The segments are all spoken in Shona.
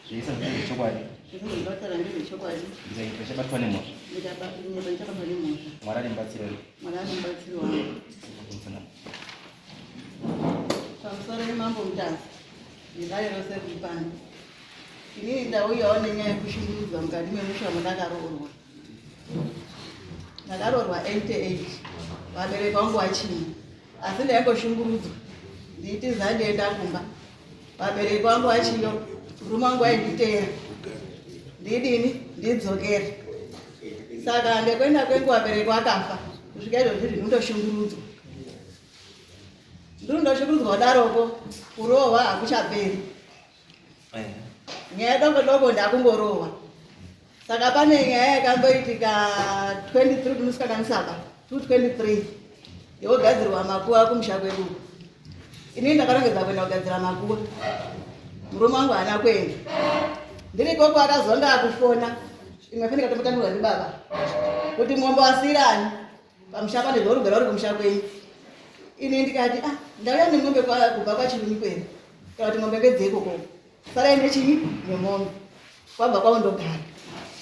Zvese ndezvechokwadi. Zvese zvandinotaura ndezvechokwadi. Ndikaita chabatwa nemhosva. Ndikabatwa ndichabatwa nemhosva. Mwari ari mubatsiri wangu. Mwari ari mubatsiri wangu. Pamusoro yemambo Mutasa nedare rose riri pano. Inini ndauyawo nenyaya yekushungurudzwa mukati memusha mandakaroorwa. Ndakaroorwa 88 vabereki vangu vachimo asi ndaingoshungurudzwa ndiitiza ndienda kumba vabereki vangu vachiyo murume wangu ainditeera ndidini ndidzokere saka ndekuenda kwengu vabereki vakafa kusvika izvozvi ndinondoshungurudzwa ndinondoshungurudzwa kudaroko kurohwa hakuchaperi nyaya doko doko ndakungorohwa saka pane nyaya yakamboitika 23 kumusikakanisa 223 yogadzirwa makuva kumusha kwedu ini ndakarongedza kuenda kugadzira makuva murume wangu haana kuenda ndiri koko akazonga akufona imwe foni ikatombotangurwa ndibaba kuti mombe wasirani pamusha pane zvaurugara uri kumusha kwenyu ini ndikati ah ndauya nemombe kubva kwachirumi kwenu kana kuti mombe ngedzeikoko sarai nechinyi nemombe kwabva kwaundogara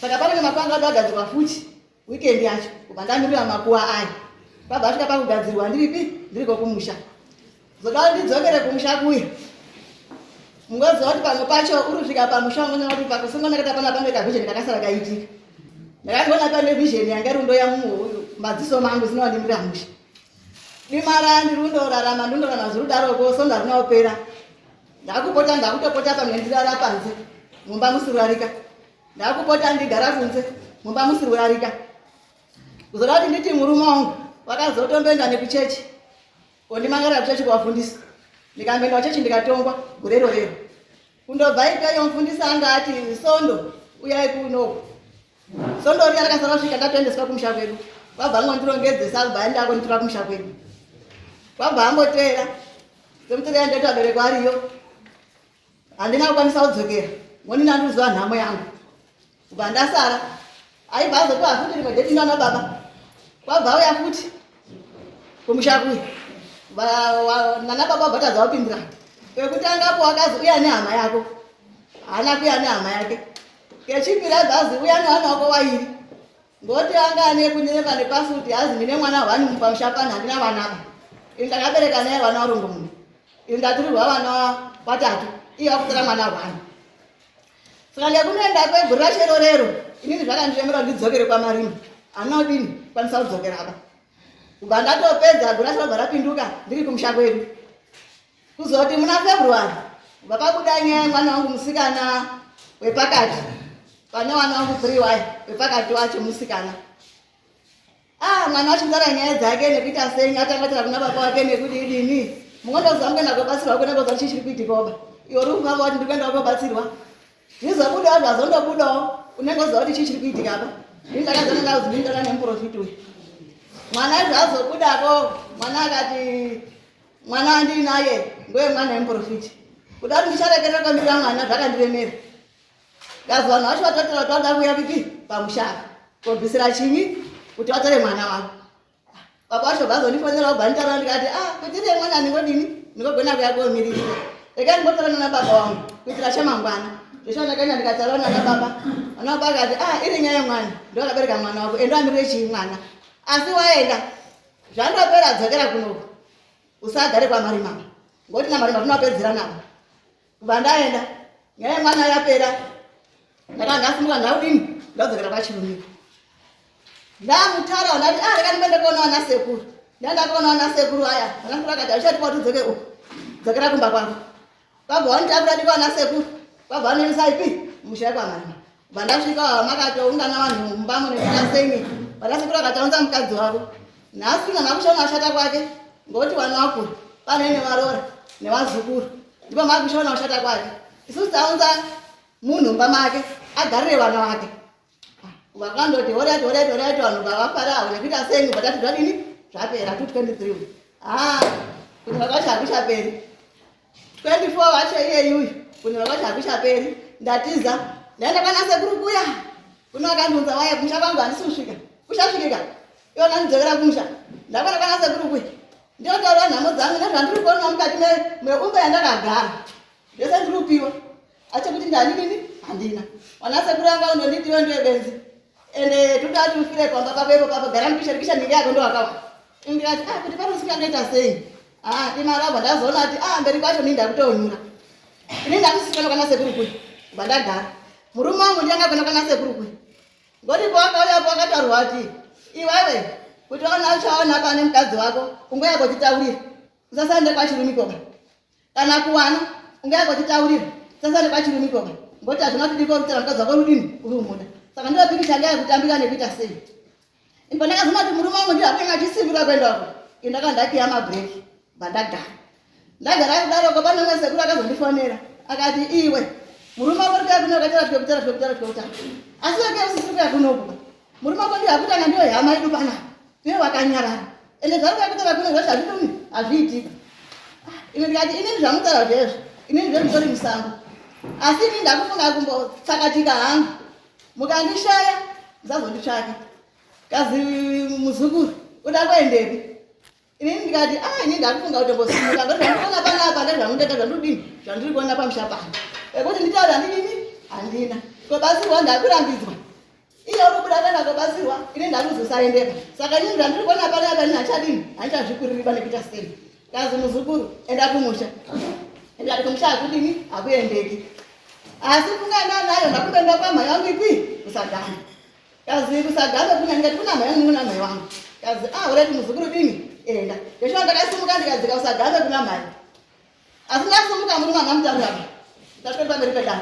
saka pane makwanga adagadzirwa futi Weekend yacho kubva ndamirira makuwa aya kwabva asvika pakugadzirwa ndiripi ndiriko kumusha zoda ndidzokere kumusha kuya mungoziva kuti pamwe pacho uri kusvika pamusha ungoona kuti pakusungana kaita pana pane kavision kakasara kaitika ndakangoona pane vision yanga iri undoya madziso mangu zino wandimirira musha dima randiri undorarama ndundorarama zviri kudaroko sonda rina kupera ndakupota ndakutopota pamwe ndirara panze mumba musirurarika Ndakupota ndigara kunze mumba musiri kurarika. Kuzoda kuti nditi murume wangu vakazotomboenda nekuchechi kondimangara kuchechi kuvafundisi. Ndikamboenda kuchechi ndikatongwa gore rorero. Kundobva ikweyo mufundisi anga ati sondo uyai kunoku. Sondo riya rakasara kusvika ndatoendeswa kumusha kwedu. Kwabva angondirongedzesa kubva aenda konditora kumusha kwedu. Kwabva angoteera. Semuteera ndaita vabereki variyo. Handina kukwanisa kudzokera ngoni ndandiziva nhamo yangu kubva ndasara aibva azopiwa futi rimwe deti nana baba kwabva auya futi kumusha kuya nana baba vabva tadza kupindura pekutangapo wakazi uya nehama yako haana kuya nehama yake kechipiri abva azi uya nevana wako wairi Ngoti anga ane kunyepa nepasi kuti hazi ndine mwana hwani pamusha pano handina vana apa. Ini ndakabereka naye vana varungu muno. Ini ndaturirwa vana vatatu iye akutora mwana hwani. Saka ngekunoenda kwegore racho irorero inini zvakandiremera kuti ndidzokere kwaMarimba. Handina kudini kwanisa kudzokera apa. Kubva ndatopedza gore racho rabva rapinduka ndiri kumusha kwedu. Kuzoti muna February vakabuda nyaya yemwana wangu musikana wepakati pane wana wangu three wayo wepakati wacho musikana ah mwana wacho mutara nyaya dzake nekuita sei atanga tara kuna baba wake nekuti idini mungondoziva mukuenda kobatsirwa kuenda koziva chii chiri kuitikoba iwe uri kufamba wati ndiri kuenda kobatsirwa Zvizobudawo zvazondobudawo unenge uziva kuti chii chiri kuitika apa. Ini ndakazana ndakuzi ndini nemuprofiti uyu. Mwana zvazobudako mwana akati mwana wandiinaye ngoye mwana wemuprofiti. Kuda kuti ndicharekerera kwamirira mwana zvakandiremera. Kazi vanhu vacho vatotora kuti vanoda kuuya kupi pamusha apa kobvisira chinyi kuti vatore mwana wavo. Baba vacho vazondifonera vabva nditaura ndikati ah kuti ine mwana ndingodini ndingogona kuya komiririra regai ndimbotaura nana baba wangu kuitira chamangwana zveshuwa ndakaenda ndikataura nana baba vana baba akati ah iri nyaya yemwana ndovakabereka mwana wako enda wamirire chii mwana asi waenda zvandopera dzokera kunoku usagare kwamarima ngokuti namarima tinopedzera navo Kubva ndaenda nyaya yemwana yapera ndakanga ndasimuka ndakudini ndadzokera kwachirumiko ndamutara ndati ah reka ndimboende kuona vana sekuru ndaenda kuona vana sekuru aya vana sekuru akati hauchati kwati udzoke uku dzokera kumba kwako kwabva wanditakura ndiko vana sekuru kwabva vanoendesa ipi musha yekwamai Bva ndasvika makatoungana vanhu mumba mune kuita semi vana sekuru akataunza mukadzi wavo nhasi kana kushona kushata kwake ngokuti vana vakuru pane nevaroora nevazukuru ndipo makushona kushata kwake isusu taunza munhu mumba make agarire vana vake vakandoti horaiti horaiti horaiti vanhu vavafara avo nekuita semi vatati zvadini zvapera 223 ah kuti vakacho hakuchaperi 24 wacho iyeyuyu kunyorwa kwacho hakuchaperi ndatiza ndaenda kwana sekuru kuya kuno akandiunza waye kumusha kwangu handisi kusvika kuchasvikika ivo kandidzokera kumusha ndakwana kwana sekuru kuya ndinotaura nhamo dzangu nezvandiri kuona mukati meumba yandakagara zvese ndiri kupiwa achekuti ndaninini Handina. Wanasekuru anga undonditi iwe ndiwe benzi. Ende toda kuti ufire pamba pako ipo papo gara mukisha rikisha nhingi yako ndowakawa. Ndikati ah kuti panosvika ndoita sei? Ah imarabva ndazoona kuti ah mberi kwacho ndini ndakutonyura. Ini ndakusisana kana sekuru kuya. Bandagara. Murume wangu ndiye anga kana sekuru kuya. Ngoti pawakauya po akataurwa kuti iwewe kuti waona uchaona pane mukadzi wako ungoya kotitaurira. Usasaende kwachirumiko ba. Kana kuwana ungoya kotitaurira. Usasaende kwachirumiko ba. Ngoti hazvina kuti diko kutara mukadzi wako rudini uri umuda. Saka ndiyo pikicha yanga yakutambika nekuita sei. Ipo ndakazoona kuti murume wangu ndiye akanga achisimbira kuenda uko. Ini ndakanga ndakiya mabhireki bandagara. Ndagara kudaro ko pane umwe sekuru akazondifonera akati iwe murume wako ndikuya kuno akatara twekutara twekutara twekutara asi weke usisiri kuya kunoku murume wako ndiye akutanga ndiyo hama yedu panapa iwe wakanyarara ende zvari kuya kutara kuno zvacho hazvidumi hazviitika ah, ine ndikati inini zvamutaura zvezvo inini zvemutori musango asi ini ndakufunga kumbotsakatika hangu mukandishaya musazonditsvake kazi muzukuru uda kuendepi inini ndikati ah ini ndakufunga kutombosimuka ngoti zvandikuona panapa ndezvamundoita zvandidini zvandiri kuona pamusha pano ekuti nditaura handidini handina kobatsirwa ndakurambidzwa iye uri kubuda kuenda kobatsirwa ini ndakuzosaendeka saka inini zvandiri kuona panapa ini handichadini handichazvikuririba nekuita sei kazi muzukuru enda kumusha ndikati kumusha hakudini hakuendeki asi funga ndanayo ndakumboenda kwamhai wangu ikwi kusagana kazi kusagana kuna ndikati kuna mhai wangu kuna mhai wangu kazi ah urati muzukuru dini enda ndeshuwa ndakasimuka ndikadzika kusagana kuna mhai asi ndasimuka murume angamutaura apa ndasvika pamberi pedare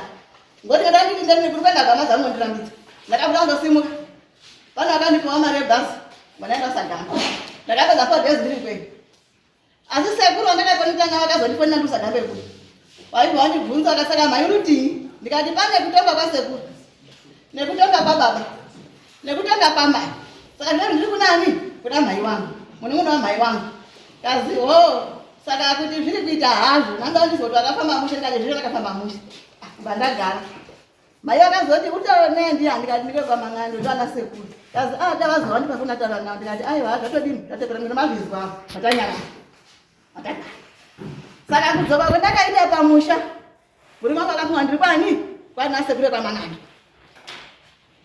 ngoti kada nditi ndani kuri kuenda gama dzangu ndirambidza ndakabuda ndosimuka pano akandipiwa mari yebhasi mwana kusagana ndakapedza 4 days ndiri kwenyu Asi sekuru wandakakonetanga vakazondifonera ndikusagambe kuri. Waibva wandibvunza akasaka mhai rutii? Ndikati pane kutonga kwasekuru. Nekutonga kwababa. Nekutonga kwamai. Saka ndinoti ndiri kunani? Kuna mhai wangu. Munun'una wamhai wangu. Kazi ho saka kuti zviri kuita hazvo. Nanga ndizoti wakafamba mushe ndikati zviri vakafamba mushe. Ah, Kubva ndagara. Mai vakazoti utaura naye ndiye ndikati ndike kwamang'ando ndana sekuru. Kazi ah tavazwa wandipa fona taura nawo ndikati aiwa zvatodini zvatopera ndino mazvizwa zvatanyara. Matanyara. Saka kudzoka kwendakaita pamusha murume wangu akafunga ndiri kwani kwana sekuru kwamang'ando.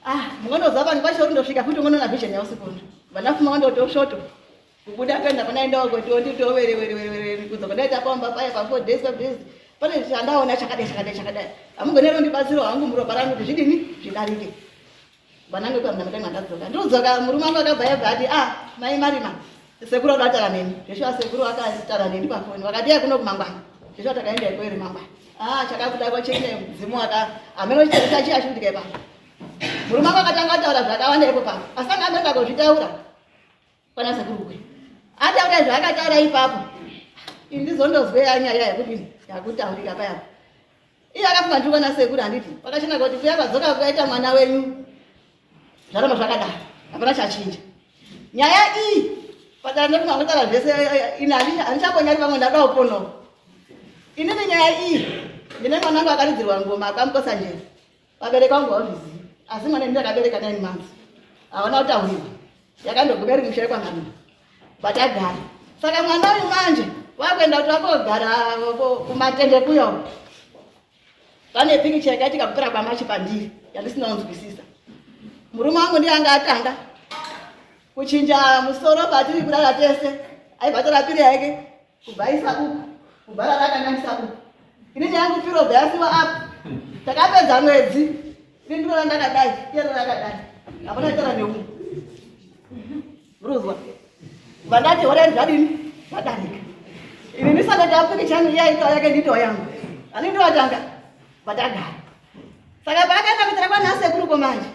Ah mungondoziva vanhu kwacho rindosvika futi ungonona vision yausikuona. Vandafuma wandotoshoto. Kubuda kuenda kuna endawo kuti ondito were were were were kudzoka ndaita pamba paya pa 4 days 5 days pane chandaona chakadai chakadai chakadai hamugonero ndibatsiro hangu muropa rangu kuti zvidini zvidarike vanange kwa mnamata ndadzoka ndodzoka murume wangu akabva yabva ati ah mai marima sekuru akataura neni zveshuwa sekuru akataura neni pafoni vakati ya kuno kumangwana zveshuwa takaenda ikweyo remangwana ah chakabuda kwachine mudzimu aka hameno chitari chachiya chikutika ipapo murume wangu akatanga ataura zvakawanda ipo papo asi anga amenda kuzvitaura Pana sekuru kwe. Ataura zvaakataura ipapo. Indizondozwe nyaya yekudini yakutaurika paya. Iye akafunga ndiri kwana sekuru handiti. Pakachena kuti kuya kwadzoka kukaita mwana wenyu. Zvaramba zvakadaro. Hapana chachinja. Nyaya iyi padara ndekuti makutaura zvese ini handichambonyari pamwe ndada kuponawo. Inini nyaya iyi ndine mwana wangu akaridzirwa ngoma akamukosa njere. Vabereki vangu havazvizivi asi mwana ini ndakabereka 9 months havana kutaurirwa yakandoguma iri musha yekwamarina but agara saka mwana uyu manje wakuenda kuti vakogara kumatende kuyo pane pikicha yakaitika kupera kwamachi pandiri yandisina kunzwisisa murume wangu ndiye anga atanga kuchinja musoro patiri kurara tese aibva atora piri yake kubvaisa uku kubva rakanangisa uku inini yangu pirobha yasiwa apa takapedza mwedzi ini ndinoona ndakadai iye rakadai hapana itaura neumwe muruzwa vandati horani zvadini zvadarika ini ndisati ndapfeke changu iye aitaura yake ndito yangu ani ndowatanga vatagara saka paakaenda kuitira kwanasekuru komanje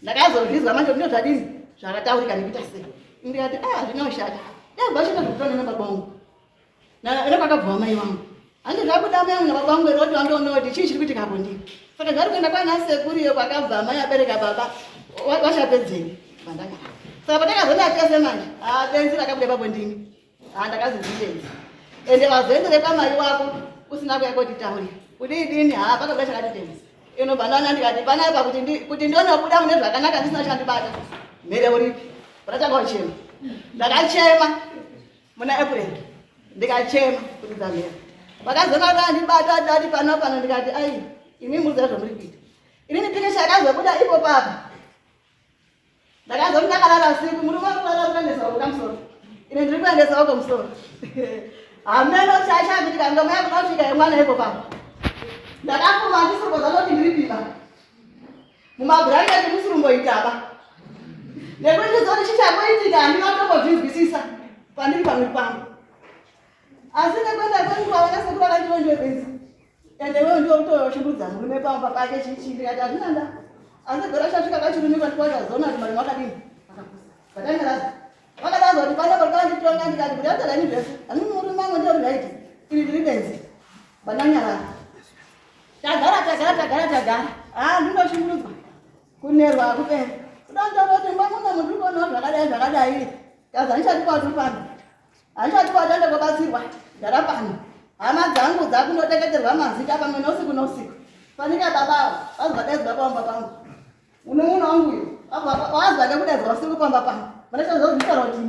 ndakazozvizwa manje kuti ndozvadini zvakataurika nekuita sei ndikati ah hazvina kushata dai bvachita zvekutona nababa vangu ene kwakabva mai vangu handi zvakuda mai vangu nababa vangu ere kuti vandoona kuti chii chiri kuitika apo ndii saka zvari kuenda kwana sekuru iyo kwakabva mai abereka baba vachapedzei vandakara saka patakazoenda tese manje ah benzi rakabuda ipapo ndini ah ndakazozibenzi ende vazoendere kwamai wako usina kuya kotitaurira kudii dini ha pakabuda chakati tenzi inobva ndaona ndikati panapa kuti ndionobuda mune zvakanaka ndisina chandibata mhere uripi Ndatanga kuchema. Ndakachema muna April. Ndikachema kuridza mhere. Vakazoona kuti andibata dadi pano pano ndikati ai imi muziva zvamuri kuita. Inini pikicha yakazobuda ipo papa. Ndakazoti ndakarara usiku, murume wangu kurara kuendesa uko kamusoro. Ine ndiri kuendesa uko musoro. Hameno chachakuitika ngoma yangu nosvika yemwana ipo papa. Ndakafuma ndisiri kuziva kuti ndiri pipa. Mumabhurangeti musiri kumboitaba. Nekuti ndizoti chichakuitika handina kutombozvinzwisisa pandiri pamwiri pangu. Asi nekuenda kwenguva vana sekuru vakati ndiwe benzi. Ende wewe ndiwe kutoshungurudza murume pamba pake chichi ndikati hazvina nda. Asi gore chasvika kachirume kwandikwachazoona kuti mari makadini. Vakanyaraza. Vakadaza kuti pano pakanditonga ndikati kuti atadani zvese. Ani murume wangu ndiye right. Iri ndiri benzi. Bandanyarara. Tagara tagara tagara tagara. Ah ndinoshungurudzwa. Kunerwa hakuperi. Kuda ndongoti mba muno munhu uri kuonawo zvakadai zvakadai. Kazi handichadi kwaturi pano. Handichadi kwatanda kubatsirwa. Gara pano. Hama dzangu dzakundodeketerwa mazita pamwe neusiku neusiku. Fanika baba avo vazwa daidzwa pamba pangu. Munun'una wangu uyu wazwa nekudaidzwa usiku pamba pangu. Vanachazozvitaura kuti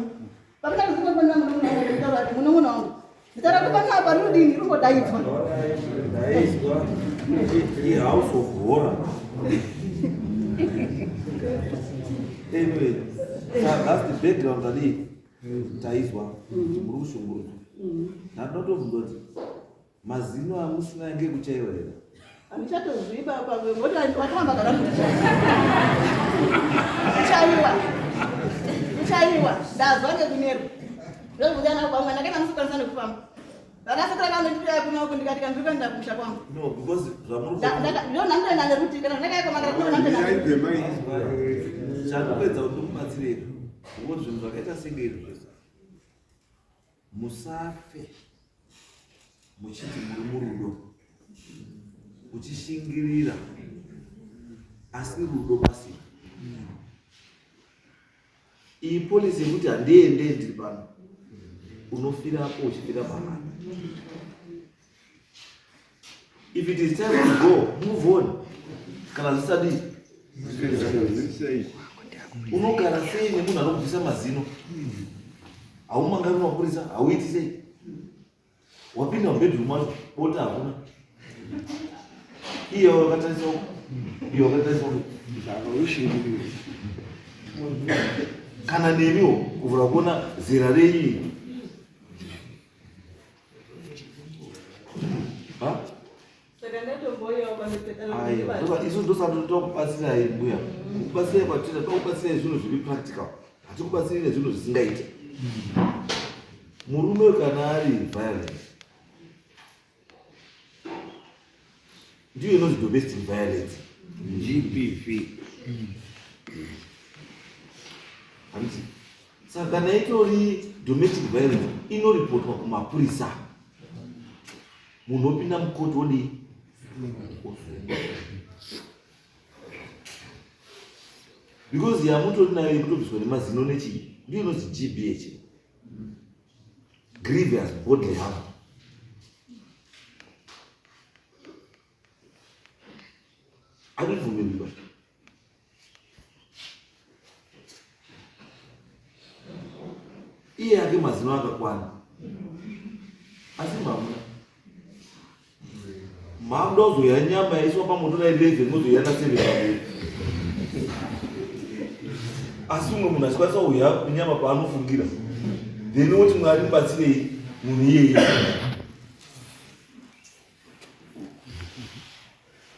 pamwe ndikuona munun'una wangu nditaura kuti munun'una wangu. Zita rako panapa rinodini ringodaidzwa. Daidzwa ihouse of horror. Anyway, so that's the background adii taizwa kuti muri kushungurudzwa. Ndandotobvunza kuti mazino amusina ngekuchaiwa here? Handichatoziva pamwe ngoti watamba kana kuchaiwa. Kuchaiwa. Ndazwa ngekunerwa. Ndozvuzana kwangu ndakaenda musikwanisa nekufamba. Vakasekera kanondipira kuno uku ndikati kana ndiri kuenda kumusha kwangu. No, because zvamuri Ndino ndandoenda neruti kana ndakaenda makara kuno ndandoenda. Chandopedza kuti ndikubatsirei ngokuti zvinhu zvakaita senge izvi zvese musafe muchiti muri murudo uchishingirira asi rudo pasina iyi polisi yekuti handiende ndiri pano unofirapo uchifira pahana. If it is time to go, move on. Kana zvisadii unogara sei nemunhu anokubvisa mazino? Haumangari mapurisa, hauiti sei? Wapinda mubedroom macho bota hakuna, iye wakatarisa uko, iye wakatarisa uko. Kana nemiwo kuvhura kuona zera renyu iri. Ha? Saka ndatomboyawo pamepetana. Aiwa, isu ndosati tokubatsirai mbuya. Kubatsirai kwatinoita tokubatsirai zvinhu zviri practical. Hatikubatsirai nezvinhu zvisingaite. Murume kana ari violent ndiyo inonzi domestic violence, GBV. Handiti? Saka kana itori domestic violence inoripotwa kumapurisa, munhu opinda mukoti wodii? Osungwa. Because yamutori nayo yekutobviswa nemazino nechii ndiyo inonzi GBH, grievous bodily harm. Hatibvumirwi ba. Iye ake mazino akakwana, asi mamuna mamuda kuzoya nyama yaiswa pamoto na 11 mozoya na 7 pamberi, asi umwe munhu achikwanisa kuuya nyama paanofungira, then woti Mwari mubatsirei munhu iyeye.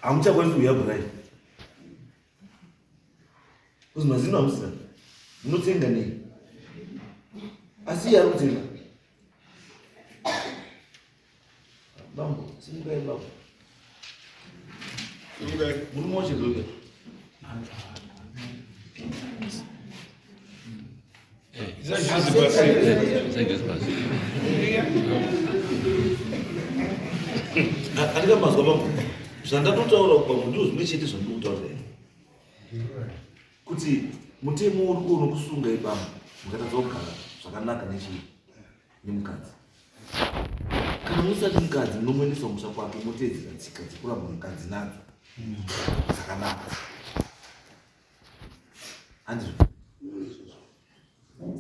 Hamuchakwanisi kuuya bhurai kuzi mazino hamusina, munotsenga nei? Asi iye ari kutsenga. Bambo, simukai bambo. Murume wacho. Andikambazwa bambo zvandatotaura bambo, ndizvo zvimwe chete zvandiri kutaura kuti mutemo uri unokusungai bambo mukatadza kugara zvakanaka nechii nemukadzi. Kana musati mukadzi, munomuendesa kumusha kwake, moteedzera tsika dzekuramba mukadzi nadzo dzakanaka, handizvo?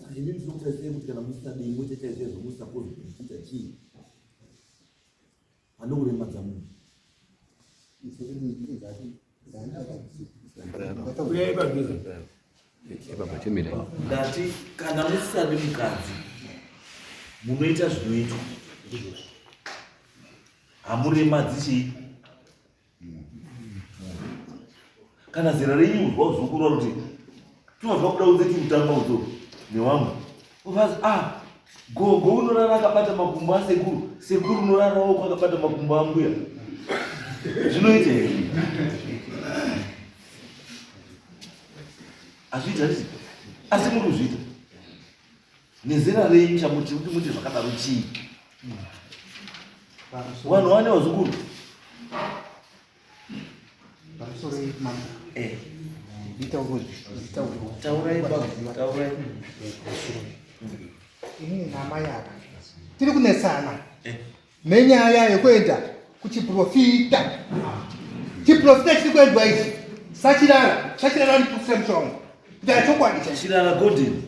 Saka inini ndinokutai kuti kana musingadei moita chaizvo zvamusapose kuita chii pane kuremadza munhu. Ndati kana musisadi mukadzi munoita zvinoitwa, hamuremadzi chii kana zera renyu uzwa uzukuru vanoti tinozwa kuda unze tiutamba udzo newamwe uvazi ah gogo unorara akabata makumbo asekuru sekuru unorarawo akabata makumbo ambuya zvinoita here hazviita handiti asi muri kuzviita nezera renyu chamuti kuti muite zvakadaro chii vanhu vane vazukuru eh. taurai baba taurai inini namai ava tiri kunetsana eh. nenyaya yekuenda kuchiprofita chiprofita chiri kuendwa ichi sachirara sachirara ndiprofita mushonga kuti achokwadi chirara golden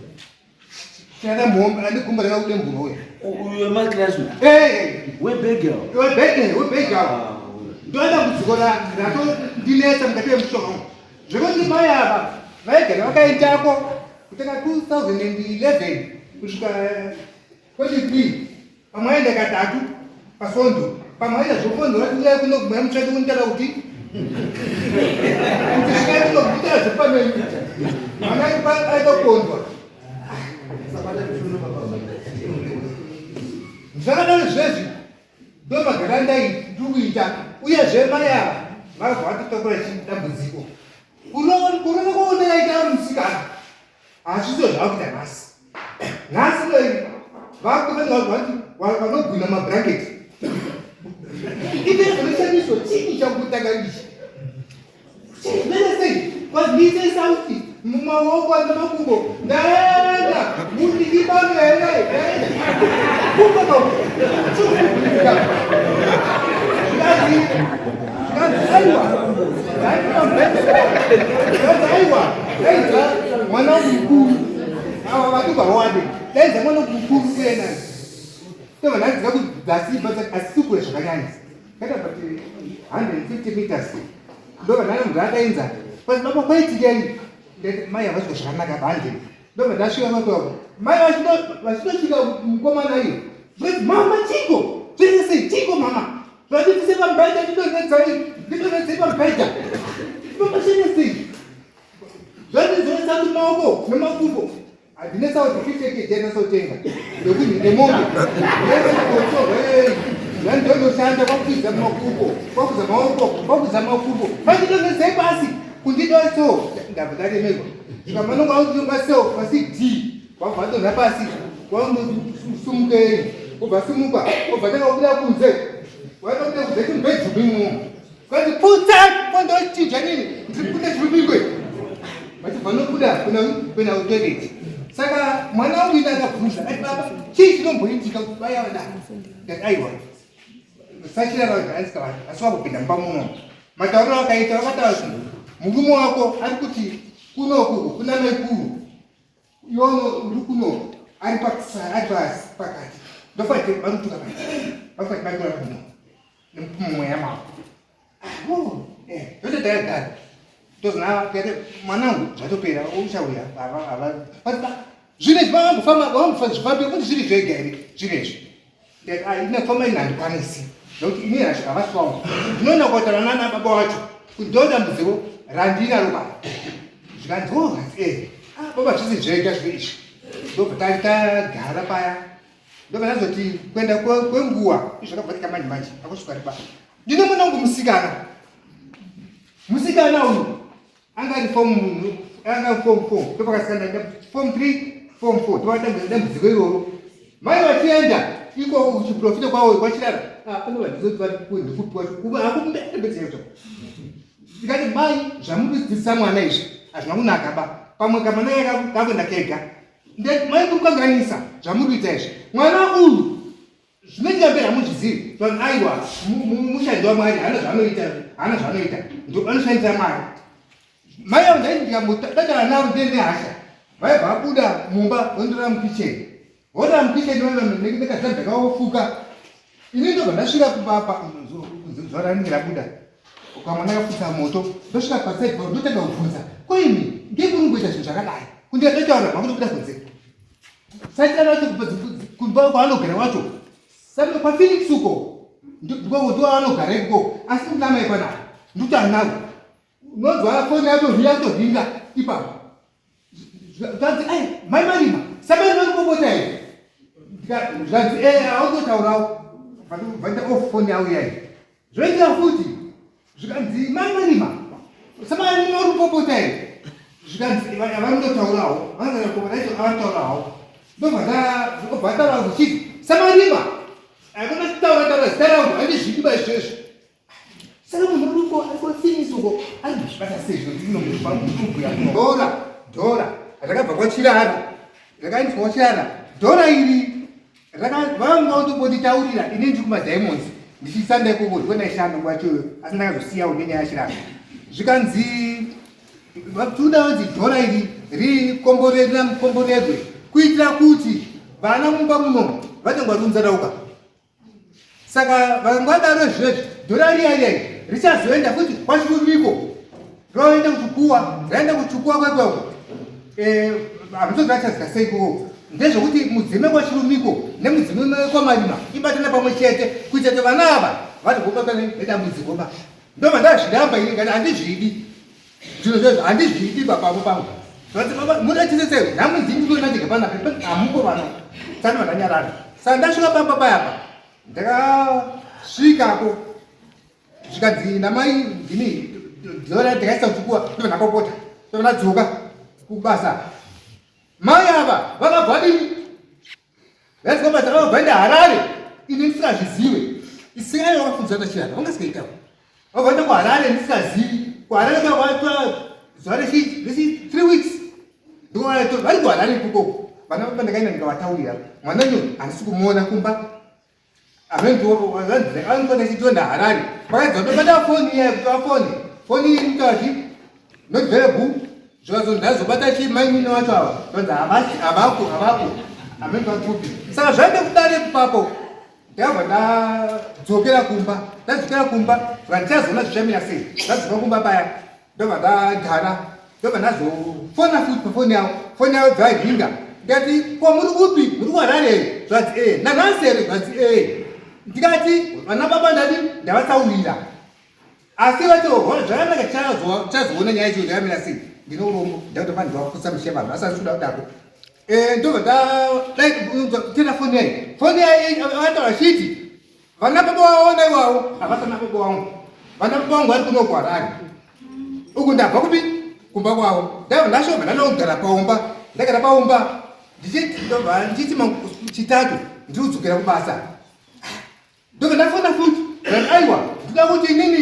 chirara muhombe ane gumbo rakakude mbuno uyo uyu wemakrash eh webegel webegel webegel ah, ndodambudziko ratondinetsa mukati wemushonga zvekuti mai ava vaigara vakaendako kutanga 2011 kusvika 23 Pamwe aenda katatu pasvondo, pamwe aenda zvofondo rati uyai kuno kumweya mutsvene kunitaura kuti kuti svikai kuno kutaura zvepamene mwana aida kukondwa. Zvakadaro zvezvi ndo magara ndai ndiri kuita uyezve mai ava vabva vatotakura dambudziko kurova kwaundakaita musikana Hazvizo zvakuita nhasi. Nhasi lei vakufanira vanhu vati vanogwina mabranket. Ite zvinoshamiswa chii chakutanga ichi? Chimene sei? Kwazvise sauti mumaoko nemakumbo ndaenda mundikibano here ndaenda kumba chikubuka zvikanzi zvikanzi aiwa zvikanzi aiwa Daidza mwana wangu mukuru. Ava vatuka wade. Daidza mwana wangu mukuru uye naye. Tova ndadzika kudzasi but asi kure zvakanyanya. Kaita but 150 meters. Ndova ndana munhu adainza. But baba kwaitikei? Ndati mai havasi zvakanaka bande. Ndova ndasvika kwako. Mai vachitosvika mukomana iyo. But mama chiko. Zvese sei chiko mama. Zvanditise pamubhedha ndidonhedzai. Ndidonhedzai pamubhedha. Mama zvese sei. Zvandizoresa kumaoko nemakumbo handina sauti fifty kg ndinosotenga nekuti nemombe zvandonoshanda kwakwidza makumbo kwakwidza maoko kwakwidza makumbo vandidonhedzai pasi kundidoso ndabva ndaremerwa zvikamanonga autonga so pasi d wabva adonha pasi wangosumukei obva sumuka obva tanga kubuda kunze waitobuda kunze chimubhedhumi imomo Kwanzi putsa kondochinja nini ndiri kune chirupingwe vachibva nobuda kuna kuenda kutoilet saka mwana wangu ina akabvunza ati baba chii chinomboitika baya vada ndati aiwa sachirara vaasika vanhu asi vakupinda mumba muno matauriro akaita vakataura kuti murume wako ari kuti kunoku kuna maikuru Yono uri kuno ari ari pasi pakati ndofati vari kutuka pakati vafati vari kura kuno nemumweya mavo yote takagara tozona tete mwanangu zvatopera uchauya zvino izvi vangambofamba vangambofamba kuti zviri zvega here zvino izvi ine famba ini handikwanisi nokuti ini havasi wangu ndinoenda kotaura nana baba wacho kuti ndo dambudziko randinaro pano zvikanzi o e baba zvisi zvega zvino izvi ndobva tagara paya ndobva ndazoti kuenda kwenguva izvo zvakabvatika manje manje akusvika ripa ndine mwana wangu musikana musikana uyu anga ari form anga ari form 4 ndopakasikana form 3 form 4 ndopakadambudziko dambudziko iroro mai vachienda iko kuchiprofita kwavo kwachirara ah, pane vadzidzo kuti vari kupiwa kuva hakumbetsezo ndikati mai zvamuri kudzidzisa mwana izvi hazvina kunaka ba pamwe kamwana kakuenda kega mai muri kukanganisa zvamuri kuita izvi mwana uyu Zvinoitika mberi hamuzvizivi vanhu aiwa mushandi wamwari haana zvaanoita haana zvaanoita anoshandisa mwari mai avo ndaiti ndikambodatana navo ndine nehasha vaibva vabuda mumba vondorara mukicheni vorara mukicheni nekazambia kavo vofuka ini ndobva ndasvika kumba zuva ranenge rabuda Kamwana kaputsa moto ndosvika paside pavo ndotanga kubvunza ko imi ngei muri kungoita zvinhu zvakadai kundikatotaura makutobuda kunze satani wacho kumba kwaanogara wacho saka kwafelix uko ndikwaanogara ikoko asi kuna mai panapa ndikuti anawo unonzwa foni yato yatoringa ipapo zvanzi ai mai marima samai varikopota here zvanzi e eh, autotaurawo vaita off foni yavo iyai zvoitika futi zvikanzi mai marima samai varikopota here zvikanzi varikutotaurawo vanotaurawo ndobva ndataura kuchiti samarima akona kutaura taura zita rangu handizvidiba izvezvo Saka munhu ariko ariko Phoenix uko ari kuzvibata sei zvino ndinomupa mutubhu yakuno. Dhora dhora rakabva kwaChirara rakaendeswa kwaChirara dhora iri vanga vatombonditaurira ini ndiri kumadiamonds ndichisanda ikoko ndiko ndaishanda nguva yacho asi ndakazosiyawo nenyaya yaChirara zvikanzi toda vanzi dhora iri rikomborerwa mukomborerwe kuitira kuti vana mumba muno vanenge vari saka vangadaro izvezvi dhora riya riya richazoenda futi kwachirumiko roenda kuchikuwa raenda kuchikuwa kwekoko eh, hamutozi rachazika sei ikoko ndezvekuti mudzime kwachirumiko nemudzime kwamarima ibatana pamwe chete kuita kuti vana ava vatigobata nedambudziko ba ndobva ndazviramba ini ngati handizvidi Zviro zvezvo handizvidi baba pangu. Zvati baba muda chese nhamo ndini ndinoona ndega panapa hamuko vana. Tsano vandanyarara. Saka ndasvika pamba paya apa. Ndakasvikako zvikanzi namai ndini dhora ndakaisa kuchikuwa ndobva ndapopota ndobva ndadzoka kubasa. Mai ava vakabva vadini? Let's go basa vakabva enda Harare ini ndisingazvizive. Isingai vakafunzwa tachiyana vangasikaitawo. Vakaenda kuHarare ndisingazivi. KuHarare kwakwaitwa zuva rechi 3 weeks. Ndiko vari kuHarare ikoko. Vana baba ndakaenda ndikavataurira. Mwana uyu handisi kumuona kumba. Anondiona ndichitonda Harare. Vakaedza kutobata foni iya kutora foni. Foni iri mukati. Not available. Zvikazo ndazobata chi mainini wacho ava. Ndonzi havasi havako havako. Hameno vakupi. Saka zvaenda kudare ipapo. Ndakabva ndadzokera kumba ndadzokera kumba zvandichazoona zvichamira sei ndadzoka kumba paya ndobva ndagara ndobva ndazofona futi pafoni yavo foni yavo dzaringa ndikati ko muri kupi muri kuharare here zvanzi ee nanhasi here zvanzi ee ndikati vana baba ndati ndavatsaurira Asi vati hona zvakanaka tichazoona nyaya yacho yakamira sei. Ndine urombo ndakuti vanhu vakusa misha vanhu asi handisi kuda kudako. Eh, ndobva dai tena foni yayi. Foni yayi vataura chiti vana baba waona iwawo havasi vana baba wangu. Vana baba wangu vari kuno kuHarare. Uku ndabva kupi? Kumba kwavo. Ndabva ndashoma ndanogara paumba. Ndagara paumba ndichiti ndobva ndichiti chitatu ndiri kudzokera kubasa. Ndobva ndafona futi ndikati aiwa ndinoda kuti inini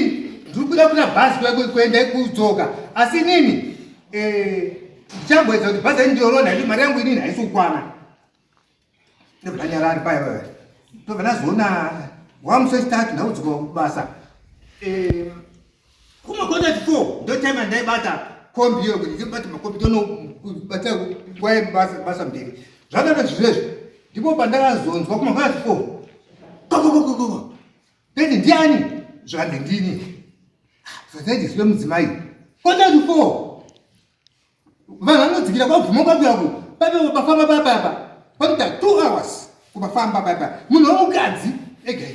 ndiri kuda kuita bhazi kuenda kudzoka asi inini eh, ndichamboedza kuti bhazi ndinoroona ndi mari yangu inini haisi kukwana. Ndobva ndanyarara paya paya. Ndobva ndazoona wamusi wechitatu ndakudzoka kubasa. Eh, kuma quarter to 4 ndo time yandaibata kombi iyo kuti ndibate makombi tonobata nguva yebasa basa mberi zvadaro zvirezvi ndipo pandakazonzwa kuma quarter to 4 kokokokoko ndati ndiani zvikanzi ndini zvazaiti zive mudzimai quarter to 4 vanhu vanodzikira kwabvuma kwakuyaku pape pafamba papapa panoita 2 hours kubafamba papa munhu wemukadzi ega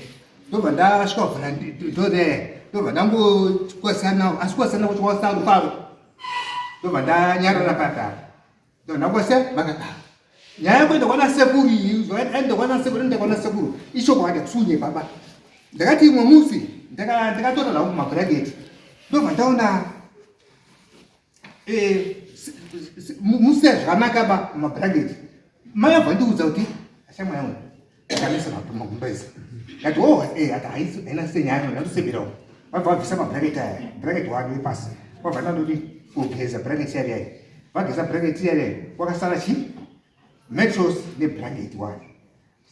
ndobva ndasvika kuvhura ndore ndobva ndangokwasana asi kwasana kuti kwasana rufaro ndobva ndanyarara papa ndobva ndangose vakadaro nyaya yekuenda kwana sekuru iyi aenda kwana sekuru enda kwana sekuru ichokwadi kusunye baba ndakati imwe musi ndakatora zvangu mabhurageti ndobva ndaona Eh, musiya zvakanaka ba mabhurangeti mai abva ndiudza kuti ashamwa yangu ndakamisa magumbezi ndati o oh, eh, ati haisi haina senyaya ndatoseberawo vabva vabvisa mabhurangeti aya bhurangeti wani wepasi vabva ndandoti kugeza bhurangeti yari yayi vageza bhurangeti yari yayi kwakasara chi metros nebhurangeti wani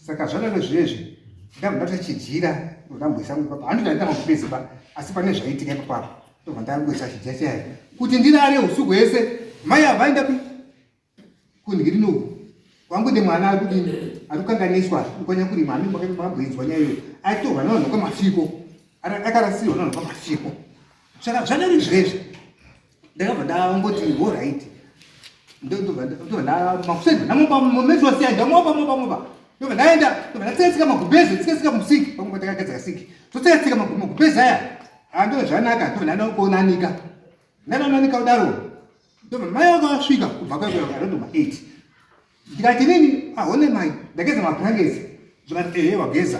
Saka zvadaro zvezvi ndabva ndatoita chijira ndamboisa ipapa handiti handina makupezi ba asi pane zvaiitika ipapapo ndobva ndangoisa chijira chaya kuti ndirare usiku hwese mai ava vaenda ku kunhirino uku kwangu ndi mwana ari kudini ari kukanganiswa kwanyakurima ami makamboinzwa nyaya iyoyo aitorwa navanhu kwamafiko akarasirwa navanhu kwamafiko. Saka zvadari zvezvi ndakabva ndangoti horaiti ndobva ndamakuseni ndamupa mumezi wasiya ndamupa mupa mupa ndobva ndaenda ndobva ndatsika magumbezi tsika tsika musinki pamwe patakagadzira sinki totsika tsika magumbezi aya ando zvanaka ndobva ndanokonanika ndanonanika kudaro ndobva mai vakasvika kubva kwaiko around ma 8 ndikati nini ahone ah, mai ndageza mablankets zvikati ehe wageza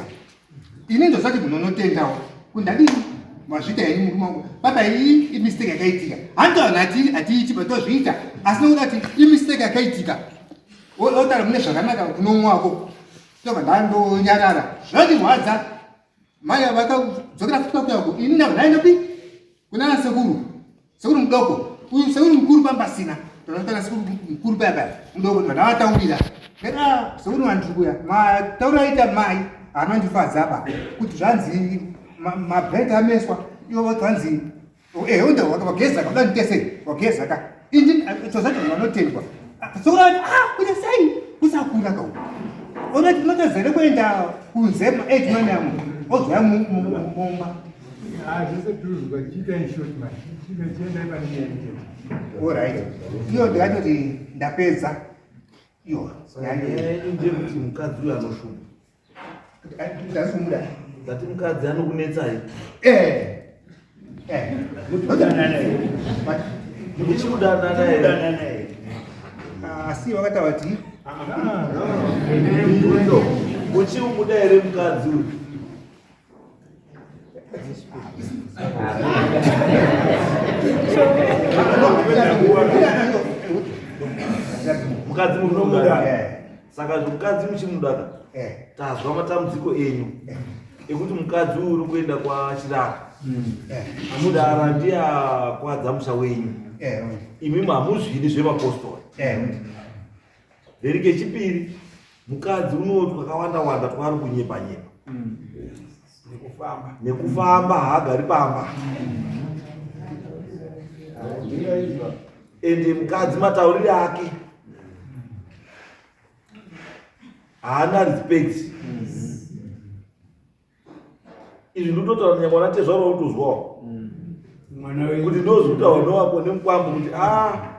ini ndozati munhu unotendawo kuti ndadini mazviita henyu murume wangu baba iyi imistake yakaitika hanti vanhu hatiiti but tozviita asi nokuda kuti imistake yakaitika otaura mune zvakanaka kunomwe wako tobva ndandonyarara zvandirwadza mai vakadzokera futi kwakuya uko ini ndabva ndaenda pi kuna sekuru sekuru mudoko uyu sekuru mukuru pambasina tana sekuru mukuru paya paya mudoko ndibva ndavataurira ndati ah, sekuru vandiri kuya mataurira aita mai anondifadza apa kuti zvanzi mabheke ameswa ivo vati vanzi ehe unda wageza ka uda nditese wageza ka indi tozati vanhu vanotendwa sekuru vati ah kuita sei kusakura ka uku unoti unotozere kuenda kunze ma 8 mani amo ozouya mumba Alright. Iyo ndikatoti ndapedza. Iyo. Ndeyekuti mukadzi uyo anoshupa. Ndasumuda. Ndati mukadzi anokunetsai. Eh. Eh. Muchikudanana here? Asi vakataura kuti Muchimuda here mukadzi uyu? Mukadzi munomuda. Saka mukadzi muchimuda ka? Tazwa matambudziko enyu ekuti mukadzi uyu uri kuenda kwaChirara. Chirara ndiye akwadza musha wenyu. Imimi hamuzvidi zvemapostori. Then kechipiri mukadzi unoti kwakawanda wanda twaari kunyepa nyepa. Nekufamba. Nekufamba haagari pamba. Ende mukadzi mataurire ake haana respect. Izvi ndinototaura nyangwe ana tezvaro unotozwawo. Kuti ndozvitaura nowako nemukwambo kuti ah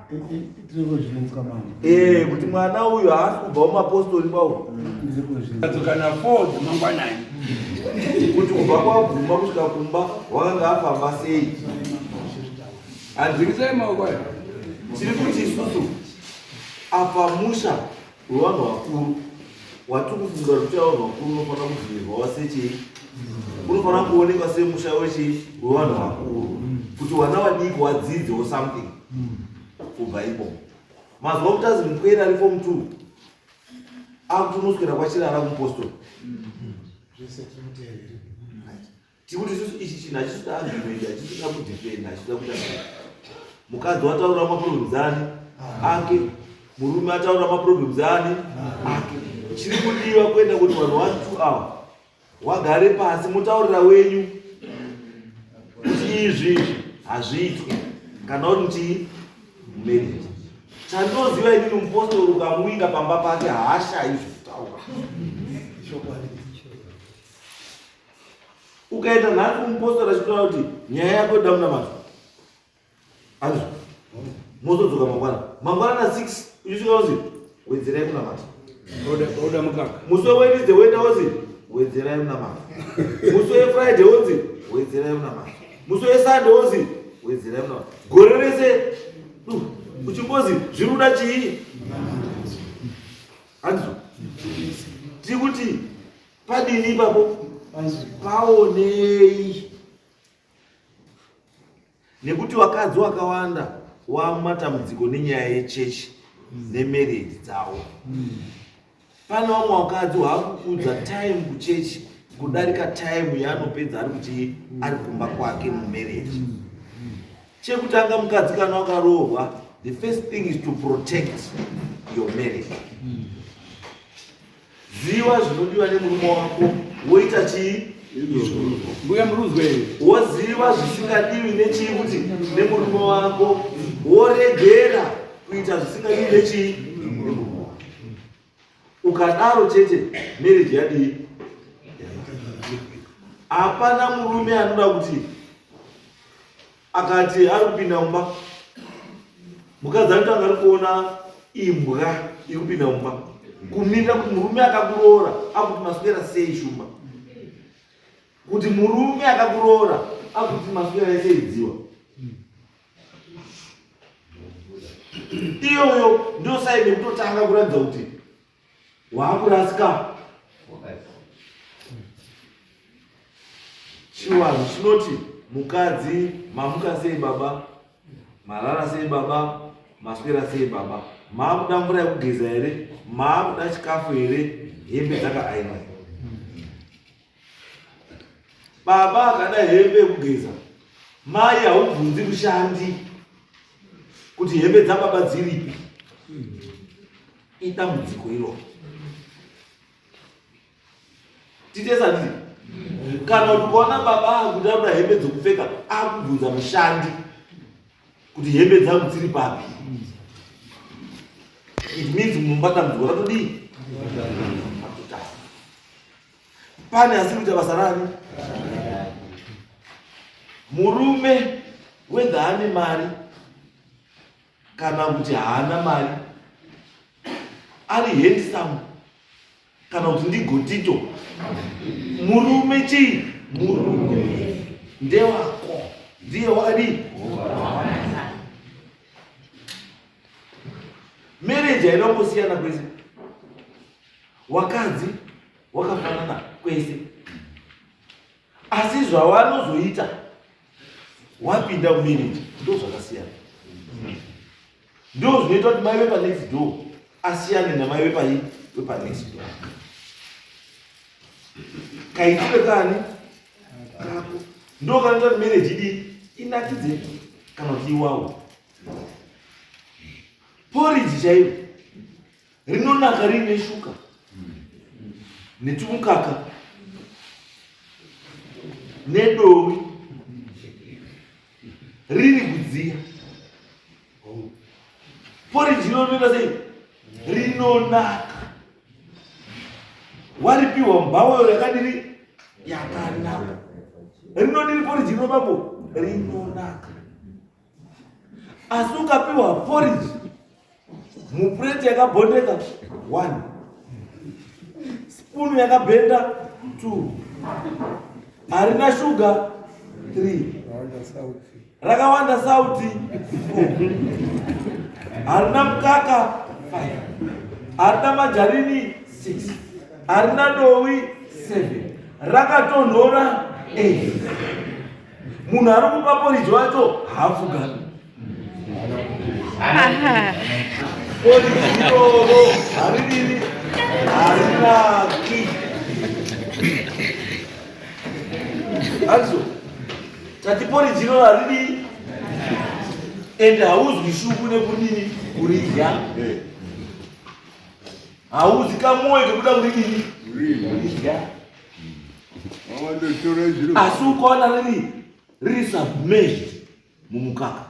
eh kuti mwana uyu haasi kubva mumapostori kwawo. Kana 4 dzemangwanani. Kuti kubva kwabvuma kusvika kumba wakanga afamba sei. Handikisai maoko ayo. Tiri kuti isusu apa musha wevanhu vakuru watiri kufunga kuti vanhu vakuru unofanira kubvumirwawo sechii unofanira kuonekwa semusha wechii wevanhu vakuru kuti vana vadiki wadzidzewo something kubva ikoko mazuva okuti azi mukwere ari form 2 akuti unoswera kwachirara kumupostori tikuti isusu ichi chinhu hachisida argument hachisida kudefenda hachisida kuita mukadzi wataura maproblems ani ake murume ataura maproblems ani ake chiri kudiwa kuenda kuti vanhu 1 2 hour wagare pasi mutaurira wenyu kuti izvi hazviitwi kana uri muchii mumarriage chandoziva inini mupostori ukamuinga pamba pake haashayi zvekutaura ukaenda nhasi kumupostori achitaura kuti nyaya yako yoda munamato azvo mozodzoka mangwana mangwana na 6 uchisvika uzi wedzerai kunamata oda mukaka musi wewednesday woenda wozi wedzerai kunamata musi wefriday wonzi wedzerai kunamata musi wesunday wonzi wedzerai kunamata gore rese uchingozi zviri kuda chii handizvo tiri kuti padini ipapo paonei nekuti vakadzi wakawanda wamatambudziko nenyaya yechechi nemarriage dzavo pane vamwe vakadzi waakukudza time kuchechi kudarika time yaanopedza ari kuti ari kumba kwake mumarriage chekutanga mukadzi kana wakaroorwa the first thing is to protect your marriage ziva zvinodiwa nemurume wako woita chii mbuya muruzwe woziva zvisingadiwi nechii kuti nemurume wako woregera kuita zvisingadiwi nechii nemurume wako ukadaro chete marriage yadii hapana murume anoda kuti Akati ari kupinda mumba, mukadzi anotanga ari kuona imbwa iri kupinda mumba, kumirira kuti murume akakuroora akuti maswera sei shumba, kuti murume akakuroora akuti maswera sei dziwa. Iyoyo ndio saini yekutotanga kuratidza kuti waakurasika. Chivanhu chinoti mukadzi mamuka sei baba, marara sei baba, maswera sei baba, maakuda mvura yekugeza here, maakuda chikafu here, hembe dzakaainwa. Baba akada hembe yekugeza, mai haubvunzi mushandi kuti hembe dzababa dziripi. Idambudziko iroro. Titesa ndii? Kana kuti ukaona baba akuti anoda hembe dzekupfeka akubvunza mushandi kuti hembe dzangu dziri papi. It means mumba dambudziko ratodii? Ratotanga. Pane asiri kuita basa rani? Murume whether ane mari kana kuti haana mari, ari handsome kana kuti ndigotito, murume chii? Murume ndewako, ndiye wakadii? Marriage haina kumbosiyana kwese, wakadzi wakafanana kwese, asi zvawanozoita wapinda mumarriage ndo zvakasiyana. Ndo zvinoita kuti mai vepanext door asiyane namai vepai vepanext door. Kaitire kani kako ndo kanoita kuti marriage idii inakidze kana kuti iwawo. Porridge chairo rinonaka riine shuka netumukaka nedovi riri kudziya. Porridge rinoita sei? Rinonaka. Waripiwa mbaweyo yakadiri yakanaka. Rinodiri porridge rino bambo rinonaka. Asi ukapiwa porridge mupureti yakabondeka 1, spoon yakabhenda 2, harina shuga 3, rakawanda sauti 4, harina mukaka 5, harina majarini 6, harina dowi 7, rakatonhora 8. Munhu ari kupa poriji wacho haafugami. Poriji iroro haridini, harinaki. Hanzo tati poriji iroro haridii ende hauzwi shuku nekudini kuridya, hauzi kamwoyo kekuda kuridini kuridya. Asi ukaona riri submerged mumukaka,